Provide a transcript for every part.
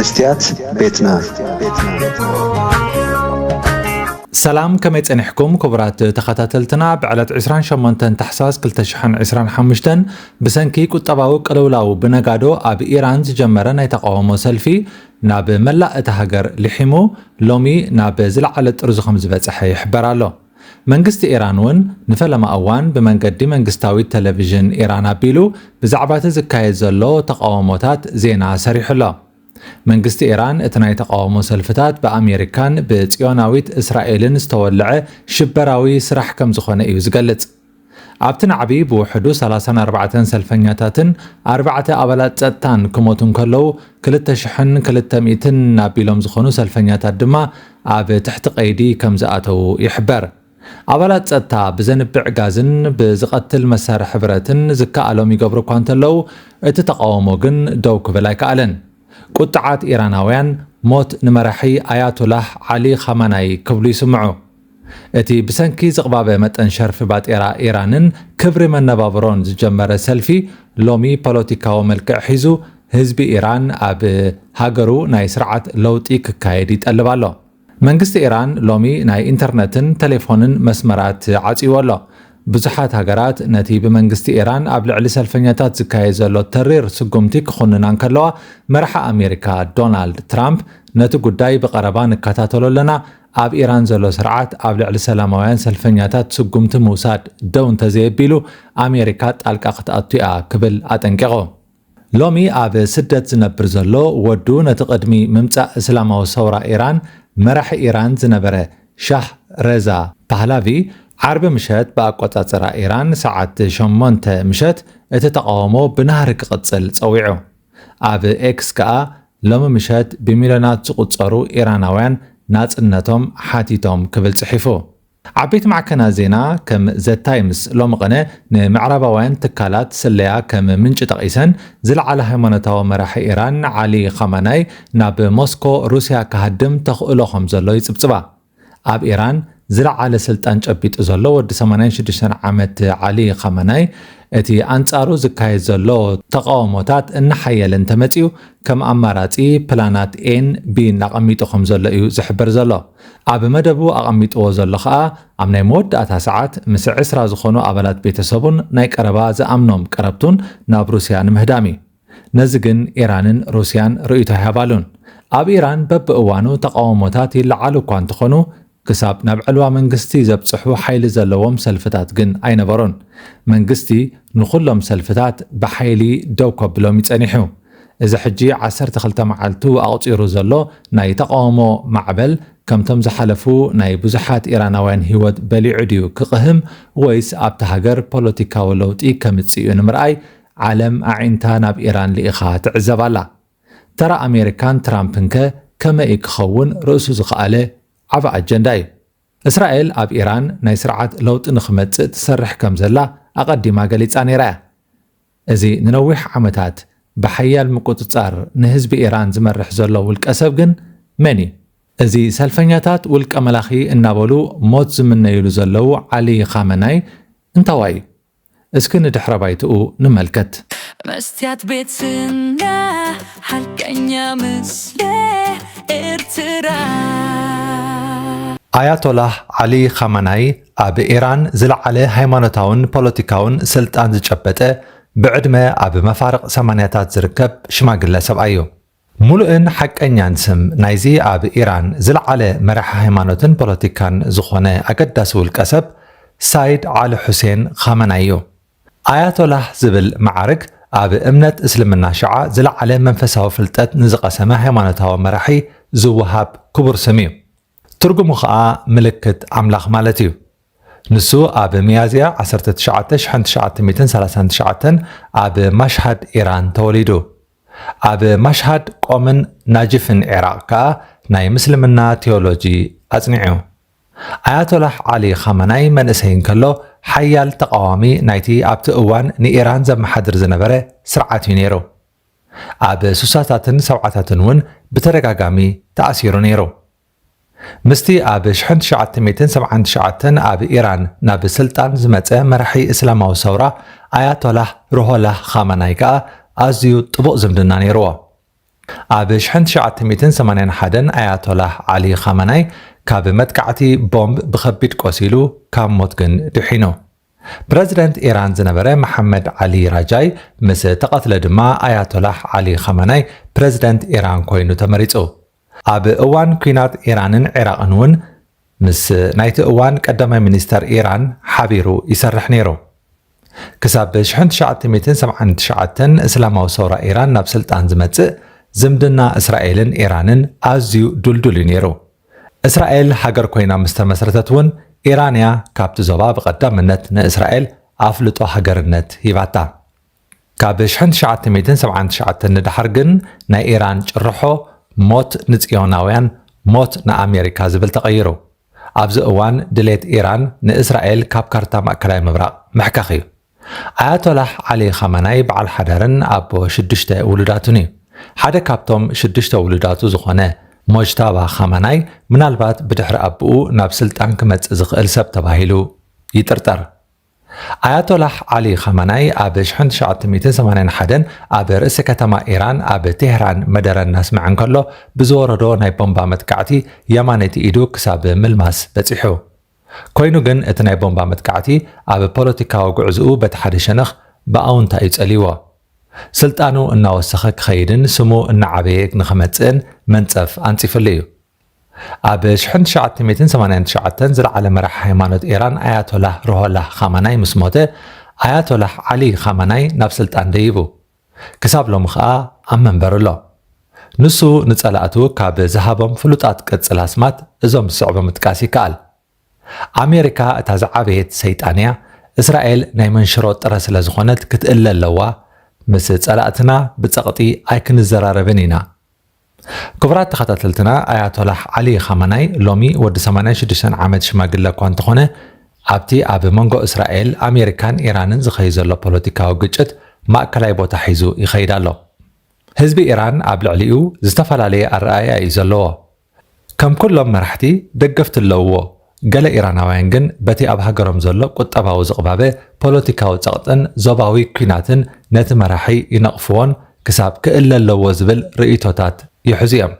መስትያት ቤትና። ሰላም፣ ከመይ ጸኒሕኩም ክቡራት ተኸታተልትና? ብዕለት ዕስራን ሸሞንተን ታሕሳስ ክልተ ሽሕን ዕስራን ሓሙሽተን ብሰንኪ ቁጠባዊ ቅልውላው ብነጋዶ ኣብ ኢራን ዝጀመረ ናይ ተቓውሞ ሰልፊ ናብ መላእ እታ ሃገር ልሒሙ ሎሚ ናብ ዝለዓለ ጥርዙ ከም ዝበጽሐ ይሕበር ኣሎ። መንግስቲ ኢራን እውን ንፈለማ እዋን ብመንገዲ መንግስታዊት ቴሌቪዥን ኢራን ኣቢሉ ብዛዕባ እቲ ዝካየድ ዘሎ ተቓውሞታት ዜና ሰሪሑ ኣሎ። መንግስቲ ኢራን እቲ ናይ ተቓውሞ ሰልፍታት ብኣሜሪካን ብጽዮናዊት እስራኤልን ዝተወልዐ ሽበራዊ ስራሕ ከም ዝኾነ እዩ ዝገልጽ። ኣብቲ ናዕቢ ብውሕዱ ሰላሳን ኣርባዕተን ሰልፈኛታትን ኣርባዕተ ኣባላት ጸጥታን ክሞቱ እንከለዉ፣ ክልተ ሽሕን ክልተ ሚእትን ኣቢሎም ዝኾኑ ሰልፈኛታት ድማ ኣብ ትሕቲ ቀይዲ ከም ዝኣተዉ ይሕበር። ኣባላት ጸጥታ ብዘንብዕ ጋዝን ብዝቐትል መሳርሒ ብረትን ዝከኣሎም ይገብሩ እኳ እንተለዉ፣ እቲ ተቓውሞ ግን ደው ክብል ኣይከኣለን። ቁጥዓት ኢራናውያን፣ "ሞት ንመራሒ ኣያቶላህ ዓሊ ኻማናይ" ክብሉ ይስምዑ። እቲ ብሰንኪ ዝቕባበ መጠን ሸርፊ ባጤራ ኢራንን ክብሪ መነባብሮን ዝጀመረ ሰልፊ፣ ሎሚ ፖለቲካዊ መልክዕ ሒዙ፣ ህዝቢ ኢራን ኣብ ሃገሩ ናይ ስርዓት ለውጢ ክካየድ ይጠልብ ኣሎ። መንግስቲ ኢራን ሎሚ ናይ ኢንተርነትን ቴሌፎንን መስመራት ዓጽይዎ ኣሎ። ብዙሓት ሃገራት ነቲ ብመንግስቲ ኢራን ኣብ ልዕሊ ሰልፈኛታት ዝካየድ ዘሎ ተሪር ስጉምቲ ክኹንና እንከለዋ፣ መራሒ ኣሜሪካ ዶናልድ ትራምፕ፣ "ነቲ ጉዳይ ብቐረባ ንከታተሎ ኣለና፣ ኣብ ኢራን ዘሎ ስርዓት ኣብ ልዕሊ ሰላማውያን ሰልፈኛታት ስጉምቲ ምውሳድ ደው እንተዘየቢሉ፣ ኣሜሪካ ጣልቃ ክትኣቱ እያ" ክብል ኣጠንቂቑ። ሎሚ ኣብ ስደት ዝነብር ዘሎ ወዱ፣ ነቲ ቅድሚ ምምጻእ እስላማዊ ሰውራ ኢራን መራሒ ኢራን ዝነበረ ሻህ ረዛ ፓህላቪ፣ ዓርቢ ምሸት ብኣቆጻጽራ ኢራን ሰዓት ሸሞንተ ምሸት እቲ ተቓውሞ ብናህሪ ክቕጽል ጸዊዑ። ኣብ ኤክስ ከኣ፣ "ሎሚ ምሸት ብሚልዮናት ዝቑጸሩ ኢራናውያን ናጽነቶም ሓቲቶም" ክብል ጽሒፉ። ዓበይቲ ማዕከናት ዜና ከም ዘ ታይምስ ሎሚ ቅነ ንምዕራባውያን ትካላት ስለያ ከም ምንጪ ጠቒሰን፣ ዝለዓለ ሃይማኖታዊ መራሒ ኢራን ዓሊ ኻማናይ ናብ ሞስኮ ሩስያ ክሃድም ተኽእሎ ከም ዘሎ ይጽብጽባ። ኣብ ኢራን ዝለዓለ ስልጣን ጨቢጡ ዘሎ ወዲ ሰማንያን ሽዱሽተን ዓመት ዓሊ ኻማናይ፣ እቲ ኣንጻሩ ዝካየድ ዘሎ ተቓውሞታት እናሓየለ እንተመጺኡ፣ ከም ኣማራጺ ፕላናት ኤን ቢን ኣቐሚጡ ከም ዘሎ እዩ ዝሕበር ዘሎ። ኣብ መደቡ ኣቐሚጥዎ ዘሎ ኸኣ፣ ኣብ ናይ መወዳእታ ሰዓት ምስ ዕስራ ዝኾኑ ኣባላት ቤተሰቡን ናይ ቀረባ ዝኣምኖም ቀረብቱን ናብ ሩስያ ንምህዳም እዩ። ነዚ ግን ኢራንን ሩስያን ርእይቶ ኣይሃባሉን። ኣብ ኢራን በብእዋኑ ተቓውሞታት ይለዓሉ እኳ እንተኾኑ፣ ክሳብ ናብ ዕልዋ መንግስቲ ዘብጽሑ ሓይሊ ዘለዎም ሰልፍታት ግን ኣይነበሩን። መንግስቲ ንኹሎም ሰልፍታት ብሓይሊ ደው ከብሎም እዩ ጸኒሑ። እዚ ሕጂ ዓሰርተ ክልተ መዓልቱ ኣቑጺሩ ዘሎ ናይ ተቓውሞ ማዕበል፣ ከምቶም ዝሓለፉ ናይ ብዙሓት ኢራናውያን ህይወት በሊዑ ድዩ ክቕህም፣ ወይስ ኣብታ ሃገር ፖለቲካዊ ለውጢ ከምጽእ እዩ ንምርኣይ፣ ዓለም ኣዒንታ ናብ ኢራን ልኢኻ ትዕዘብ ኣላ። ተራ ኣሜሪካን ትራምፕን ከ ከመይ ክኸውን ርእሱ ዝኸኣለ ዓቢ ኣጀንዳ እዩ። እስራኤል ኣብ ኢራን ናይ ስርዓት ለውጢ ንኽመጽእ ትሰርሕ ከም ዘላ ኣቐዲማ ገሊጻ ነይራ እያ። እዚ ንነዊሕ ዓመታት ብሓያል ምቁጽጻር ንህዝቢ ኢራን ዝመርሕ ዘሎ ውልቀ ሰብ ግን መን እዩ? እዚ ሰልፈኛታት ውልቀ መላኺ እናበሉ ሞት ዝምነይሉ ዘለዉ ዓሊ ኻመናይ እንታዋይ እዩ? እስኪ ንድሕረ ባይትኡ ንመልከት። መስትያት ቤትና፣ ሓቀኛ ምስሊ ኤርትራ። ኣያቶላህ ዓሊ ኻመናይ ኣብ ኢራን ዝለዓለ ሃይማኖታውን ፖለቲካውን ስልጣን ዝጨበጠ፣ ብዕድመ ኣብ መፋርቕ ሰማንያታት ዝርከብ ሽማግለ ሰብኣይ እዩ። ምሉእን ሓቀኛን ስም ናይዚ ኣብ ኢራን ዝለዓለ መራሒ ሃይማኖትን ፖለቲካን ዝኾነ ኣገዳሲ ውልቀ ሰብ፣ ሳይድ ዓሊ ሑሴን ኻመናይ እዩ። ኣያቶላህ ዝብል መዓርግ፣ ኣብ እምነት እስልምና ሽዓ ዝለዓለ መንፈሳዊ ፍልጠት ንዝቐሰመ ሃይማኖታዊ መራሒ ዝወሃብ ክቡር ስም እዩ። ትርጉሙ ኸኣ ምልክት ኣምላኽ ማለት እዩ። ንሱ ኣብ ሚያዝያ ዓሰርተ ትሽዓተ ሽሕን ትሽዓተ ሚእትን ሰላሳን ትሽዓተን ኣብ ማሽሃድ ኢራን ተወሊዱ። ኣብ ማሽሃድ፣ ቆምን ናጅፍን ዒራቕ ከኣ ናይ ምስልምና ቴዎሎጂ ኣጽኒዑ። ኣያቶላህ ዓሊ ኻመናይ መንእሰይ እንከሎ፣ ሓያል ተቓዋሚ ናይቲ ኣብቲ እዋን ንኢራን ዘመሓድር ዝነበረ ስርዓት እዩ ነይሩ። ኣብ ሱሳታትን ሰብዓታትን እውን ብተደጋጋሚ ተኣሲሩ ነይሩ። ምስቲ ኣብ ሽሕን ትሽዓተ ሚእትን ሰብዓን ትሽዓተን ኣብ ኢራን ናብ ስልጣን ዝመጸ መራሒ እስላማዊ ሰውራ ኣያቶላህ ሩሆላህ ኻመናይ ከኣ ኣዝዩ ጥቡቕ ዝምድና ነይርዎ። ኣብ ሽሕን ትሽዓተ ሚእትን ሰማንያን ሓደን ኣያቶላህ ዓሊ ኻመናይ ካብ መጥቃዕቲ ቦምብ ብኸቢድ ቆሲሉ ካብ ሞት ግን ድሒኑ። ፕረዚደንት ኢራን ዝነበረ መሓመድ ዓሊ ራጃይ ምስ ተቐትለ ድማ ኣያቶላህ ዓሊ ኻመናይ ፕረዚደንት ኢራን ኮይኑ ተመሪጹ። ኣብ እዋን ኲናት ኢራንን ዒራቕን እውን ምስ ናይቲ እዋን ቀዳማይ ሚኒስተር ኢራን ሓቢሩ ይሰርሕ ነይሩ። ክሳብ ሽሕን ትሽዓተ ሚእትን ሰብዓን ትሽዓተን እስላማዊ ሰውራ ኢራን ናብ ስልጣን ዝመጽእ ዝምድና እስራኤልን ኢራንን ኣዝዩ ዱልዱል እዩ ነይሩ። እስራኤል ሃገር ኮይና ምስ ተመስረተት እውን ኢራን እያ ካብቲ ዞባ ብቐዳምነት ንእስራኤል ኣፍልጦ ሃገርነት ሂባታ። ካብ ሽሕን ትሽዓተ ሚእትን ሰብዓን ትሽዓተን ንደሓር ግን ናይ ኢራን ጭርሖ ሞት ንጽዮናውያን፣ ሞት ንኣሜሪካ ዝብል ተቐይሩ። ኣብዚ እዋን ድሌት ኢራን ንእስራኤል ካብ ካርታ ማእከላይ ምብራቕ ምሕካኽ እዩ። ኣያቶላህ ዓሊ ኻመናይ በዓል ሓዳርን ኣቦ ሽዱሽተ ውሉዳቱን እዩ። ሓደ ካብቶም ሽዱሽተ ውሉዳቱ ዝኾነ ሞጅታባ ኻመናይ ምናልባት ብድሕሪ ኣቦኡ ናብ ስልጣን ክመጽእ ዝኽእል ሰብ ተባሂሉ ይጥርጠር። ኣያቶላህ ዓሊ ኻመናይ ኣብ ሽሕን ትሽዓተ ሚእትን ሰማንያን ሓደን ኣብ ርእሲ ከተማ ኢራን ኣብ ቴህራን መደረ እናስምዐ እንከሎ ብዝወረዶ ናይ ቦምባ መጥቃዕቲ የማነይቲ ኢዱ ክሳብ ምልማስ በጺሑ። ኮይኑ ግን እቲ ናይ ቦምባ መጥቃዕቲ ኣብ ፖለቲካዊ ጉዕዝኡ በቲ ሓደ ሸነኽ ብኣውንታ እዩ ጸልይዎ። ስልጣኑ እናወሰኸ ክኸይድን ስሙ እናዓበየ ንኽመጽእን መንጸፍ ኣንጺፍሉ እዩ። ኣብ ሽሕን ትሽዓተ ሚእትን ሰማንያን ትሽዓተን ዝለዓለ መራሒ ሃይማኖት ኢራን ኣያቶላህ ሩሆላህ ኻማናይ ምስ ሞተ፣ ኣያቶላህ ዓሊ ኻማናይ ናብ ስልጣን ደይቡ። ክሳብ ሎሚ ኸኣ ኣብ መንበር ኣሎ። ንሱ ንጸላእቱ ካብ ዝሃቦም ፍሉጣት ቅጽል ኣስማት እዞም ዝስዕቡ ምጥቃስ ይከኣል። ኣሜሪካ እታ ዝዓበየት ሰይጣን እያ። እስራኤል ናይ መንሽሮ ጥረ ስለ ዝኾነት ክትእለ ኣለዋ። ምስ ጸላእትና ብጸቕጢ ኣይክንዘራረብን ኢና። ክቡራት ተኸታተልትና፣ ኣያቶላህ ዓሊ ኻማናይ ሎሚ ወዲ ሰማንያን ሽዱሽተን ዓመት ሽማግለ እኳ እንተኾነ፣ ኣብቲ ኣብ መንጎ እስራኤል፣ ኣሜሪካን ኢራንን ዝኸይድ ዘሎ ፖለቲካዊ ግጭት ማእከላይ ቦታ ሒዙ ይኸይድ ኣሎ። ህዝቢ ኢራን ኣብ ልዕሊኡ ዝተፈላለየ ኣረኣእያ እዩ ዘለዎ። ከም ኩሎም መራሕቲ ደገፍቲ ኣለውዎ። ገለ ኢራናውያን ግን በቲ ኣብ ሃገሮም ዘሎ ቁጠባዊ ዝቕባበ፣ ፖለቲካዊ ጸቕጥን ዞባዊ ኲናትን ነቲ መራሒ ይነቕፍዎን ክሳብ ክእለ ኣለዎ ዝብል ርእይቶታት ይሕዙ እዮም።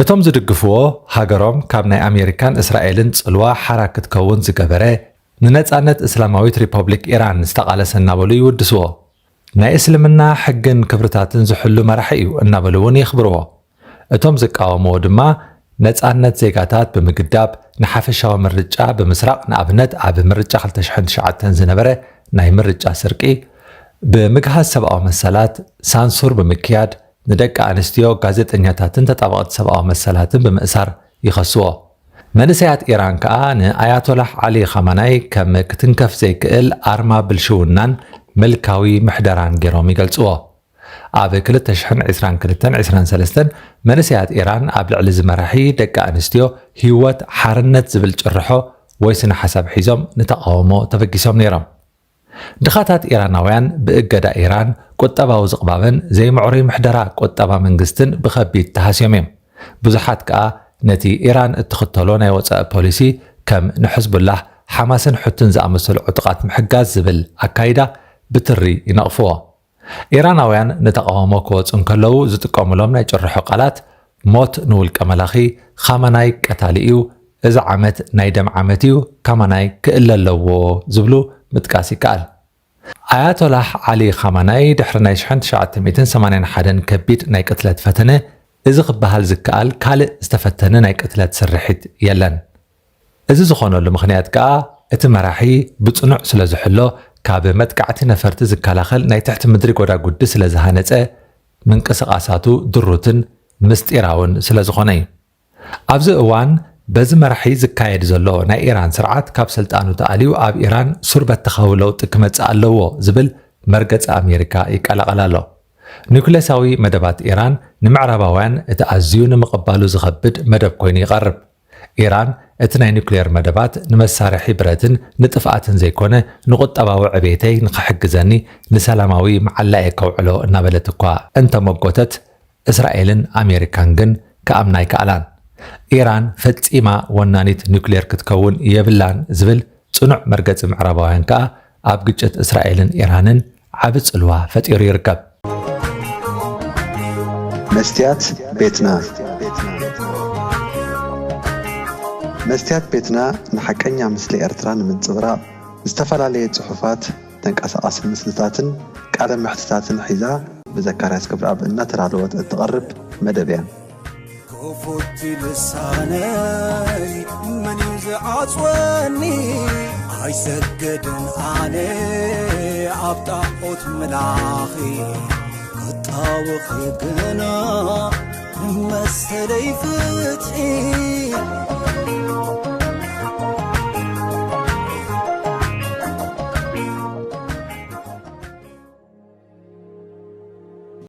እቶም ዝድግፍዎ፣ ሃገሮም ካብ ናይ ኣሜሪካን እስራኤልን ጽልዋ ሓራ ክትከውን ዝገበረ፣ ንነጻነት እስላማዊት ሪፐብሊክ ኢራን ዝተቓለሰ እናበሉ ይውድስዎ። ናይ እስልምና ሕግን ክብርታትን ዝሕሉ መራሒ እዩ እናበሉ እውን የኽብርዎ። እቶም ዝቃወምዎ ድማ ነጻነት ዜጋታት ብምግዳብ፣ ንሓፈሻዊ ምርጫ ብምስራቕ፣ ንኣብነት ኣብ ምርጫ ክልተ ሽሕን ትሽዓተን ዝነበረ ናይ ምርጫ ስርቂ፣ ብምግሃስ ሰብኣዊ መሰላት፣ ሳንሱር ብምክያድ፣ ንደቂ ኣንስትዮ፣ ጋዜጠኛታትን ተጣበቕቲ ሰብኣዊ መሰላትን ብምእሳር ይኸስዎ። መንእሰያት ኢራን ከኣ ንኣያቶላህ ዓሊ ኻማናይ ከም ክትንከፍ ዘይክእል ኣርማ ብልሽውናን ምልካዊ ምሕደራን ገይሮም ይገልጽዎ። ኣብ ክልተ ሽሕን ዕስራን ክልተን ዕስራን ሰለስተን መንእሰያት ኢራን ኣብ ልዕሊ እዚ መራሒ ደቂ ኣንስትዮ ህይወት ሓርነት ዝብል ጭርሖ ወይ ስነ ሓሳብ ሒዞም ንተቓውሞ ተበጊሶም ነይሮም። ድኻታት ኢራናውያን ብእገዳ ኢራን ቁጠባዊ ዝቕባበን ዘይምዕሩይ ምሕደራ ቁጠባ መንግስትን ብኸቢድ ተሃስዮም እዮም። ብዙሓት ከኣ ነቲ ኢራን እትኽተሎ ናይ ወጻኢ ፖሊሲ ከም ንሕዝቡላህ፣ ሓማስን ሑትን ዝኣመሰሉ ዕጡቓት ምሕጋዝ ዝብል ኣካይዳ ብትሪ ይነቕፍዎ። ኢራናውያን ንተቓውሞ ክወጹ እንከለዉ ዝጥቀሙሎም ናይ ጭርሖ ቃላት፣ "ሞት ንውልቀ መላኺ፣ ኻማናይ ቀታሊ እዩ፣ እዚ ዓመት ናይ ደም ዓመት እዩ፣ ካማናይ ክእለ ኣለዎ" ዝብሉ ምጥቃስ ይከኣል። ኣያቶላህ ዓሊ ኻማናይ ድሕሪ ናይ ሽሕን ትሽዓተ ሚእትን ሰማንያን ሓደን ከቢድ ናይ ቅትለት ፈተነ፣ እዚ ክበሃል ዝከኣል ካልእ ዝተፈተነ ናይ ቅትለት ስርሒት የለን። እዚ ዝኾነሉ ምኽንያት ከኣ እቲ መራሒ ብጽኑዕ ስለ ዝሕሎ፣ ካብ መጥቃዕቲ ነፈርቲ ዝከላኸል ናይ ትሕቲ ምድሪ ጎዳጉዲ ስለ ዝሃነጸ፣ ምንቅስቓሳቱ ድሩትን ምስጢራውን ስለ ዝኾነ እዩ። ኣብዚ እዋን በዚ መራሒ ዝካየድ ዘሎ ናይ ኢራን ስርዓት ካብ ስልጣኑ ተኣልዩ ኣብ ኢራን ሱር በተኻዊ ለውጢ ክመጽእ ኣለዎ ዝብል መርገጺ ኣሜሪካ ይቀላቐል ኣሎ። ኒውክሌሳዊ መደባት ኢራን ንምዕራባውያን እቲ ኣዝዩ ንምቕባሉ ዝኸብድ መደብ ኮይኑ ይቐርብ። ኢራን እቲ ናይ ኒውክሌር መደባት ንመሳርሒ ብረትን ንጥፍኣትን ዘይኮነ ንቁጠባዊ ዕቤተይ ንኽሕግዘኒ ንሰላማዊ መዓላ እየ ከውዕሎ እናበለት እኳ እንተመጎተት፣ እስራኤልን ኣሜሪካን ግን ክኣምና ኣይከኣላን። ኢራን ፈጺማ ወናኒት ኒውክሌር ክትከውን የብላን ዝብል ጽኑዕ መርገጺ ምዕራባውያን ከኣ ኣብ ግጭት እስራኤልን ኢራንን ዓቢ ጽልዋ ፈጢሩ ይርከብ። መስትያት ቤትና። መስትያት ቤትና ንሓቀኛ ምስሊ ኤርትራ ንምንጽብራቕ ዝተፈላለየ ጽሑፋት፣ ተንቀሳቓሲ ምስልታትን ቃለ መሕትታትን ሒዛ ብዘካርያስ ገብረኣብ እናተዳለወት እትቐርብ መደብ እያ። ክፉት ልሳነይ መን እዩ ዝዓጽወኒ? ኣይሰግድን ኣነ ኣብ ጣዖት ምላኺ፣ ክጣወኺ ግና መሰለይ ፍትሒ።